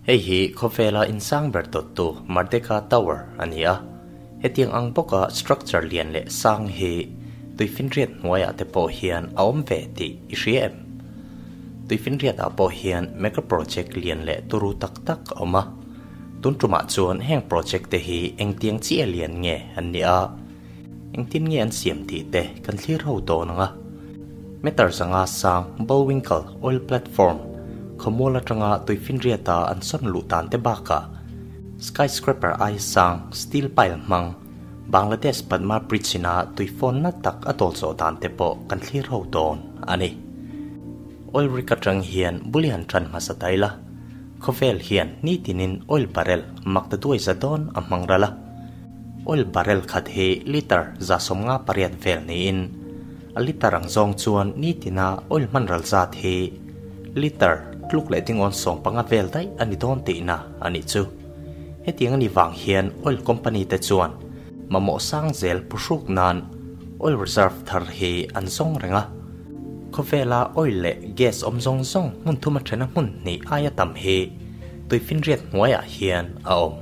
Hei hi khawvela insang ber dawttu Merdeka Tower a ni a. Hetiang ang bawka structure lian leh sang hi tuifinriat hnuaiah te pawh hian a awm ve tih i hria em? Tuifinriatah pawh hian mega project lian leh turu tak tak a awm a. Tun tumah chuan heng project te hi engtiang chiah lian nge an nih a, engtin nge an siam tih te kan thlir ho dawn ang a. Meter zanga sang Bullwinkle Oil Platform khawmual atanga tuifinriata an sawn luh dan te bakah Skyscraper aia sang steel pile hmang Bangladesh Padma Bridge ina tuifawnna tak a dawl zawh dan te pawh kan thlir ho dawn a ni. Oil rig atang hian bul han tan hmasa ta ila, khawvel hian nitinin oil barrel mak ta duai za dawn a hmang ral a. Oil barrel khat hi litre 158 vel niin, a litre ang zawng chuan nitina oil hman ral zat hi litre tluk leh dingawn 15 vel daih a ni dawn tihna a nih chu. Hetiang a ni vang hian oil company te chuan mamawh sang zel phuhruk nan oil reserve thar hi an zawng reng a. Khawvela oil leh gas awm zawng zawng hmun thum a thena hmun hnih aia tam hi tuifinriat hnuaiah hian a awm.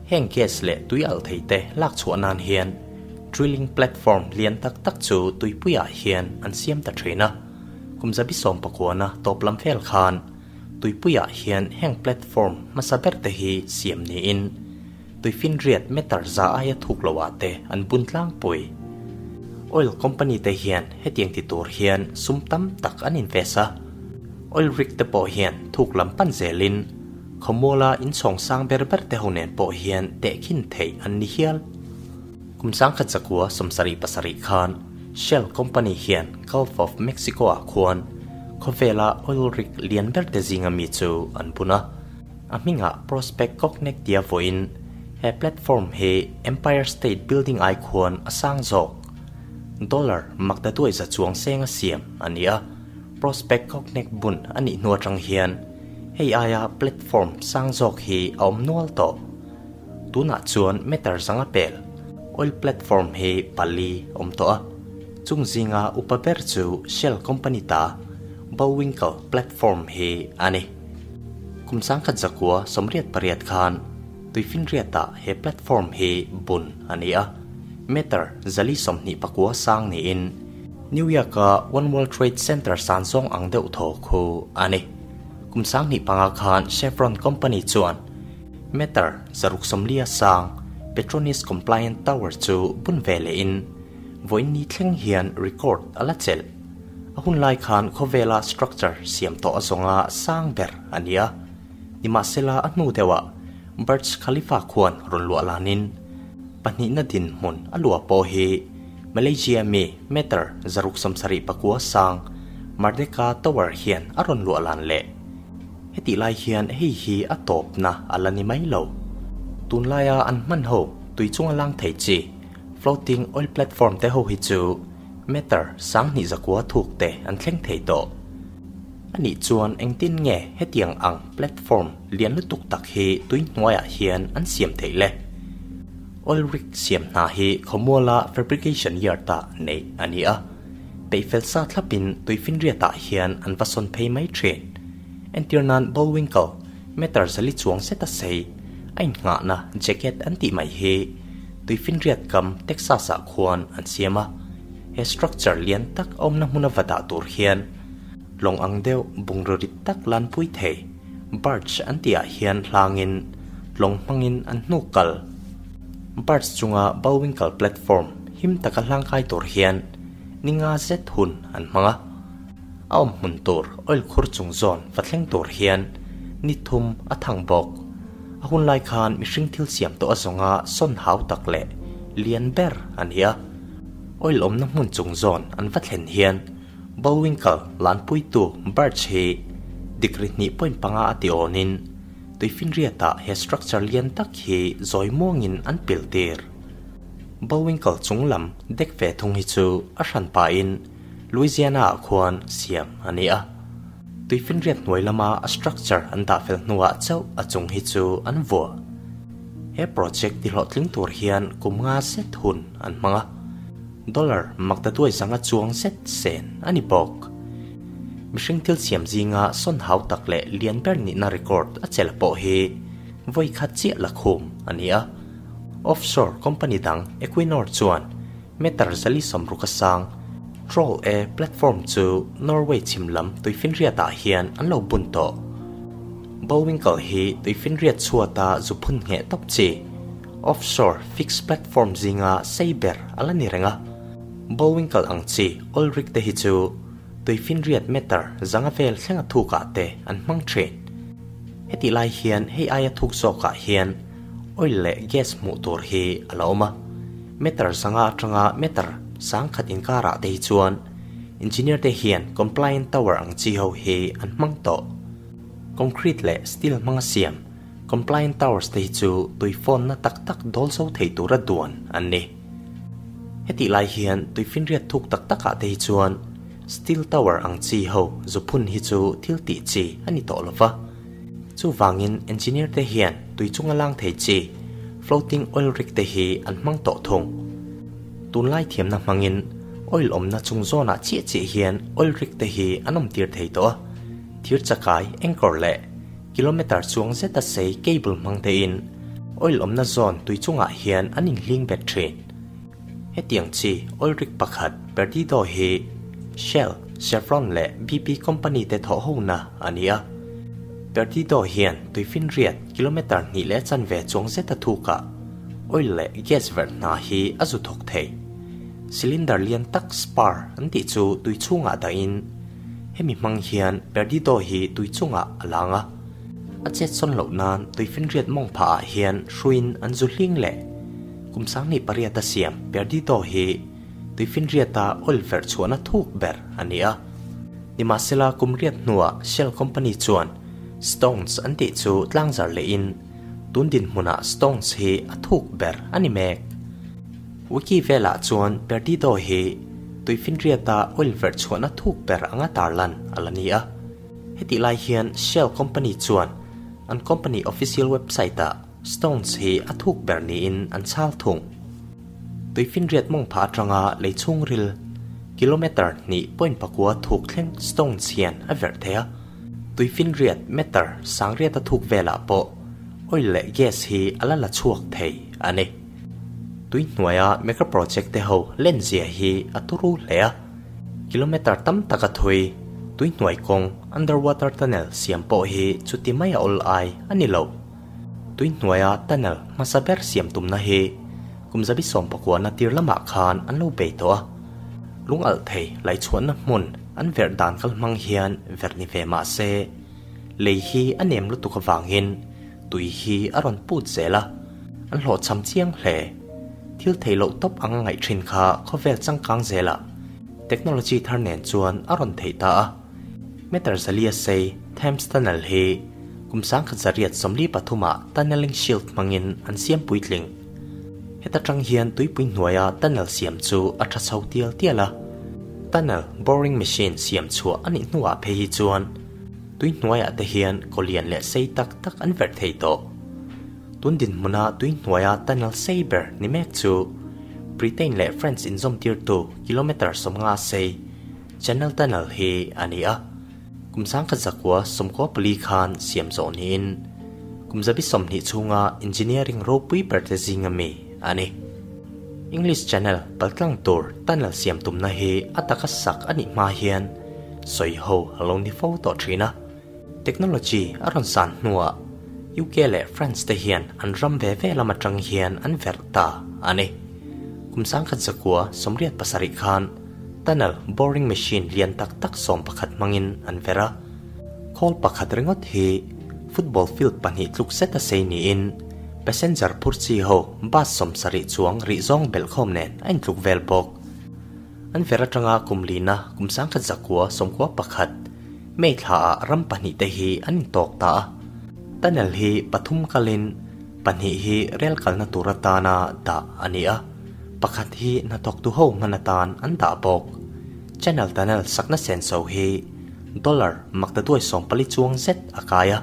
Heng gas leh tui alh thei te lak chhuah nan hian drilling platform lian tak tak chu tuipuiah hian an siam ta thin a. Kum 1990 tawp lam vel khan tuipuiah hian heng platform hmasa ber te hi siam niin tuifinriat meter za aia thuk loah te an bun tlangpui. Oil company te hian hetiang ti tur hian sum tam tak an invest a. Oil rig te pawh hian thuk lam pan zelin khawmuala inchhawng sang ber ber te ho nen pawh hian tehkhin theih an ni hial. Kum 1977 khan Shell company hian Gulf of Mexico ah khuan khawvela oil rig lian ber te zinga mi chu an bun a. A hmingah Prospect Cognac tia vawiin he platform hi Empire State Building ai khuan a sang zawk. Dollar mak ta duai za chuang seng a siam a ni a. Prospect Cognac bun a nih hnu atang hian hei aia platform sang zawk hi a awm nual tawh. Tunah chuan meter 500 pel oil platform hi 4 awm tawh a. Chung zinga upa ber chu Shell company ta Bullwinkle platform hi a ni. Kum 1988 khan tuifinriatah he platform hi bun a ni a. Meter 429 sang niin New York-a One World Trade Center san zawng ang deuh thaw khu a ni. Kum 2005 khan Chevron company chuan meter 640 sang Petronas Compliant Tower chu bun ve lehin vawiin ni thleng hian record a la chelh. A hun lai khan khawvela structure siam tawh a zawnga sang ber a ni a. Nimahsela a hnu deuhah Burj Khalifa khuan rawn luah lanin pahnihna dinhmun a luah pawh hi Malaysia mi meter 679 sang Merdeka Tower hian a rawn luah lan leh. Heti lai hian hei hi a tawpna a la ni mai lo. Tunlaia an hman ho tui chunga lang thei chi floating oil platform te ho hi chu meter 2100 thuk te an thleng thei tawh. Ani chuan engtin nge hetiang ang platform lian lutuk tak hi tui hnuaiah hian an siam thei le. Oil rig siam hna hi khawmuala fabrication yard ta nei a ni a. Peihfel sa thlapin tuifinriatah hian an va sawn phei mai thin. Entirnan Bullwinkle meter 400 chuang zet a sei a innghahna jacket an tih mai hi tuifinriat kam Texas ah khuan an siam a. He structure lian tak a awmna hmun a va dah tur hian lawng ang deuh bungraw rit tak lan pui thei barge an tihah hian hlangin lawng hmangin an hnuk kal. Barge chunga Bullwinkle platform him taka hlangkai tur hian ninga zet hun an hmang a. A awm hmun tur oil khur chung zawn va thleng tur hian ni thum a thang bawk. A hun lai khan mihring thil siam tawh a zawnga sawn hau tak leh lian ber a ni a. Oil awmna hmun chung zawn an va thlen hian Bullwinkle lanpuitu barge hi degree 2.5 a ti awnin tuifinriatah he structure lian tak hi zawi muangin an pil tir. Bullwinkle chung lam dek ve thung hi chu a hran pahin Louisiana ah khuan siam a ni a. Tuifinriat hnuai lama a structure an dah fel hnuah chauh a chung hi chu an vuah. He project ti hlawhtling tur hian kum nga zet hun an hmang a. Dollar mak ta duai zanga chuang zet sen a ni bawk. Mihring thil siam zinga sawn hau tak leh lian ber nihna record a chelh pawh hi vawi khat chiah la khum a ni a. Offshore company dang Equinor chuan meter 160 a sang Troll A platform chu Norway chhim lam tuifinriat ah hian an lo bun tawh. Bullwinkle hi tuifinriat chhuata zu phun ngheh tawp chi offshore fixed platform zinga sei ber a la ni reng a. Bullwinkle ang chi oil rig te hi chu tuifinriat meter 500 vel thlenga thukah te an hmang thin. Hetih lai hian hei aia thuk zawkah hian oil leh gas hmuh tur hi a la awm a. Meter 500 atanga meter 1000 inkarah te hi chuan engineer te hian compliant tower ang chi ho hi an hmang tawh. Concrete leh steel hmanga siam compliant towers te hi chu tuifawnna tak tak dawl zo thei tura duan an ni. Hetih lai hian tuifinriat thuk tak takah te hi chuan steel tower ang chi ho zu phun hi chu thil tih chi a ni tawh lova. Chuvangin engineer te hian tui chunga lang thei chi floating oil rig te hi an hmang tawh thung. Tunlai thiamna hmangin oil awmna chung zawnah chiah chiah hian oil rig te hi an awm tir thei tawh a. Thir chakai anchor leh kilometer chuang zeta sei cable hmang tein oil awmna zawn tui chungah hian an inhling bet thin. Hetiang chi oil rig pakhat Perdido hi Shell, Chevron leh BP company te thawh hona a ni a. Perdido hian tuifinriat kilometer 2.5 chuang zeta thukah oil leh gas verh hna hi a zu thawk thei. Cylinder lian tak spar an tih chu tui chhungah dahin hemi hmang hian Perdido hi tui chungah a lang a. A chet sawn loh nan tuifinriat mawng phahah hian hruiin an zu hling leh kum 18 a siam Perdido hi tuifinriata oil verh chhuahna thuk ber a ni a. Nimahsela kum riat hnuah Shell company chuan Stones an tih chu tlangzar lehin tun dinhmunah Stones hi a thuk ber a ni mek. Wiki velah chuan Perdido hi tuifinriata oil verh chhuahna thuk ber anga tarlan a la ni a. Hetih lai hian Shell company chuan an company official website ah Stones hi a thuk ber niin an chhal thung. Tuifinriat mawng pha atanga lei chhung ril kilometer 2.9 thuk thleng Stones hian a verh thei a. Tuifinriat meter 800 a thuk velah pawh oil leh gas hi a la la chhuak thei a ni. Tui hnuaia mega project te ho len zia hi a turu hle a. Kilometer tam tak a thui tui hnuai kawng underwater tunnel siam pawh hi chuti mai a awl ai a ni lo. Tui hnuaia tunnel hmasa ber siam tumna hi kum 19 na tir lamah khan an lo bei tawh a. Lung alh thei lai chhuahna hmun an verh dan kal hmang hian verh ni ve mah se lei hi a nem lutuk avangin tui hi a rawn put zel a. An hlawh cham chiang hle. Thil thei loh tawp ang a ngaih thin kha khawvel changkang zelah technology thar nen chuan a rawn theih ta a. Meter 400 sei Thames Tunnel hi kum 1943 ah tunneling shield hmangin an siam puitling. Heta tang hian tuipui hnuaia tunnel siam chu a tha chho tial tial a. Tunnel boring machine siam chhuah a nih hnuah phei hi chuan tui hnuaiah te hian kawlian leh sei tak tak an verh thei tawh. Tun dinhmuna tui hnuaia tunnel sei ber ni mek chu Britain leh France inzawm tirtu kilometer 50 sei Channel Tunnel hi a ni a. Kum 1994 khan siam zawh niin kum 20 chhunga engineering ropui ber te zinga mi a ni. English Channel paltlang tur tunnel siam tumna hi a taka sak a nih hma hian sawi ho a lo ni fo tawh thin a. Technology a rawn san hnuah UK leh France te hian an ram ve ve lam atang hian an verh ta a ni. Kum 1987 khan tunnel boring machine lian tak tak 11 hmangin an verh a. Khawl pakhat ringawt hi football field 2 tluk zet a sei niin passenger phur chi ho bus 70 chuang rih zawng belh khawm nen a intluk vel bawk. An verh atanga kum lina kum 1991 May thla ah ram 2 te hi an intawk ta a. Tunnel hi 3 kalin 2 hi rel kalna tur atana dah a ni a. Pakhat hi hnathawk tu ho hman atan an dah bawk. Channel Tunnel sakna senso hi dollar makta duai 14 chuang zet a kai a.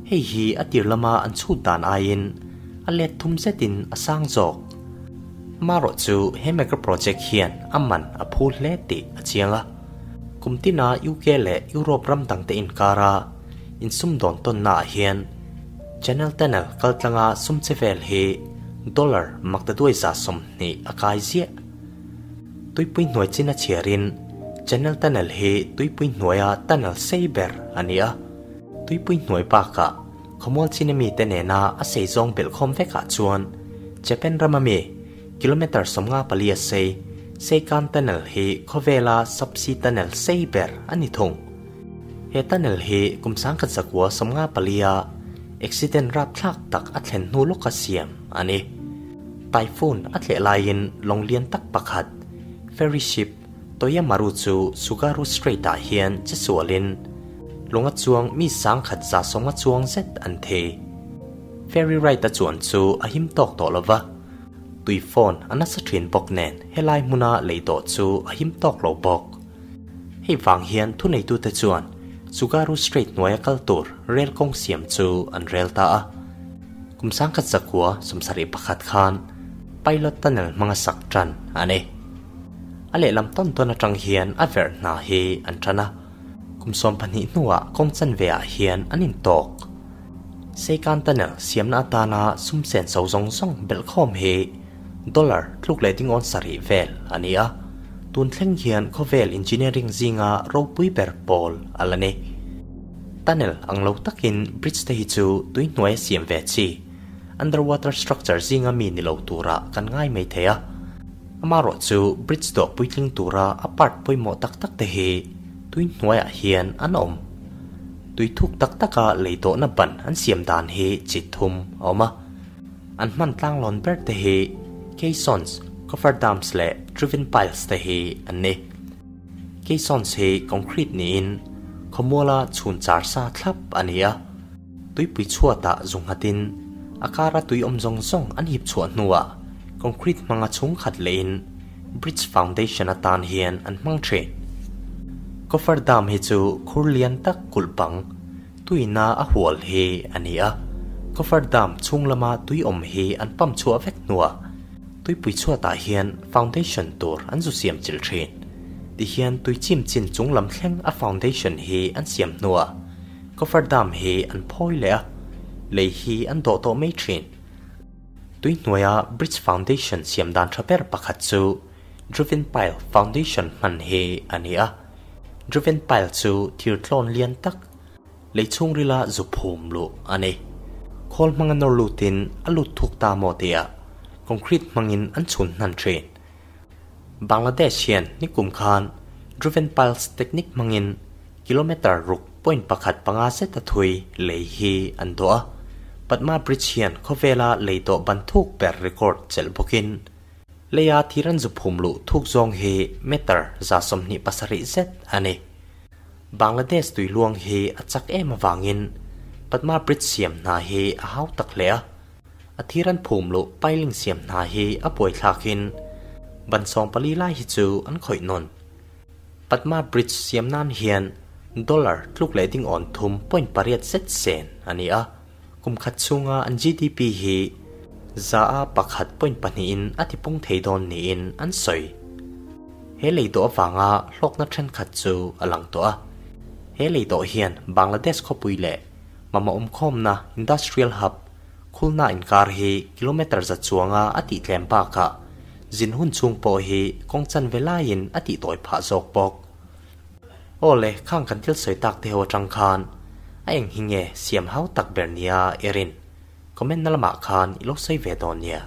Hei hi a tir lama an chhut dan aiin a let thum zetin a sang zawk. Maro chu he mega project hian a man a phu hle tih a chiang a. Kum tina UK leh Europe ram dangte inkara insumdawn tawnnaah hian Channel Tunnel kaltlanga sum che vel hi dollar maktaduai 20% a kai ziah. Tuipui hnuai chin a chhiarin Channel Tunnel hi tuipui hnuaia tunnel sei ber a ni a. Tuipui hnuai bakah khawmual chin ami te nena a sei zawng belhkhawm vekah chuan Japan ram ami kilometre 54 a sei Seikan Tunnel hi khawvela subsea tunnel sei ber a ni thung. He tunnel hi kum 1954 a accident rapthlak tak a thlen hnu lawka siam a ni. Typhoon a thleh laiin lawng lian tak pakhat, ferry ship, Toyamaru chu Tsugaru Strait-ah hian che sualin lawnga chuang mi 1150 chuang zet an thi. Ferry ride a chuan chu a him tawk tawh lo va, tui phone a nasa thin bawk nen helai hmuna lei dawh chu a him tawk lo bawk. Hei vang hian thuneitute chuan Tsugaru Strait hnuaia kal tur rel kawng siam chu an rel ta a. Kum 1971 khan pilot tunnel hmanga sak tan a ni. A lehlam tawn tawn atang hian a verh hna hi an tan a. Kum 12 hnuah kawng chanve ah hian an intawk. Seikan Tunnel siamna atana sum senso zawng zawng belhkhawm hi dollar tluk leh dingawn sarih vel a ni a. Tun thleng hian khawvel engineering zinga ropui ber pawl a la ni. Tunnel ang lo takin bridge te hi chu tui hnuai a siam ve chi. Underwater structure zinga mi ni lo tura kan ngai mai thei a. Amarawh chu bridge dawh puitling tura a part pawimawh tak tak te hi tui hnuaiah hian an awm. Tui thuk tak taka lei dawhna ban an siam dan hi chi thum a awm a. An hman tlanglawn ber te hi caissons, coffer dams leh driven piles te hi an ni. Caissons hi concrete niin khawmuala chhun char sa thlap a ni a. Tuipui chhuatah zu nghatin a kara tui awm zawng zawng an hip chhuah hnuah concrete hmanga chhung khat lehin bridge foundation atan hian an hmang thin. Coffer dam hi chu khur lian tak kulh bang tuina a hual hi a ni a. Coffer dam chhung lama tui awm hi an pump chhuah vek hnuah tuipui chhuatah hian foundation tur an zu siam chilh thin. Tihian tui chim chin chung lam thleng a foundation hi an siam hnuah coffer dam hi an phawi leh a, lei hi an dawh tawh mai thin. Tui hnuaia bridge foundation siam dan tha ber pakhat chu driven pile foundation hman hi a ni a. Driven pile chu thir tlawn lian tak lei chhung rila zu phum luh a ni. Khawl hmanga nawr lutin a lut thuk ta maw tia concrete hmangin an chhun hnan thin. Bangladesh hian nikum khan driven piles technique hmangin kilometre 6.15 zet a thui lei hi an dawh a. Padma Bridge hian khawvela lei dawh ban thuk ber record chelh bawkin leia thiran zu phum luh thuk zawng hi meter 127 zet a ni. Bangladesh tui luang hi a chak em awangin Padma Bridge siam hna hi a hau tak hle a. A thiran phum luh piling siam hna hi a buai thlakin ban 14 lai hi chu an khawih nawn. Padma Bridge siam nan hian dollar tluk leh ding awn 3.8 zet sen a ni a. Kum khat chhunga an GDP hi za a 1.2 in a tipung thei dawn niin an sawi. He lei dawh awanga hlawkna thenkhat chu a lang tawh a. He lei dawh hian Bangladesh khawpui leh mama awmkhawmna industrial hub Khulna inkar hi kilometre 100 chuanga a tih tlem bakah zin hun chhung pawh hi kawng chanve laiin a tih tawi phah zawk bawk. Aw le, khang kan thil sawi tak te ho atang khan a eng hi nge siam hau tak ber nia i rin? Comment na lamah khan i lo sawi ve dawn nia.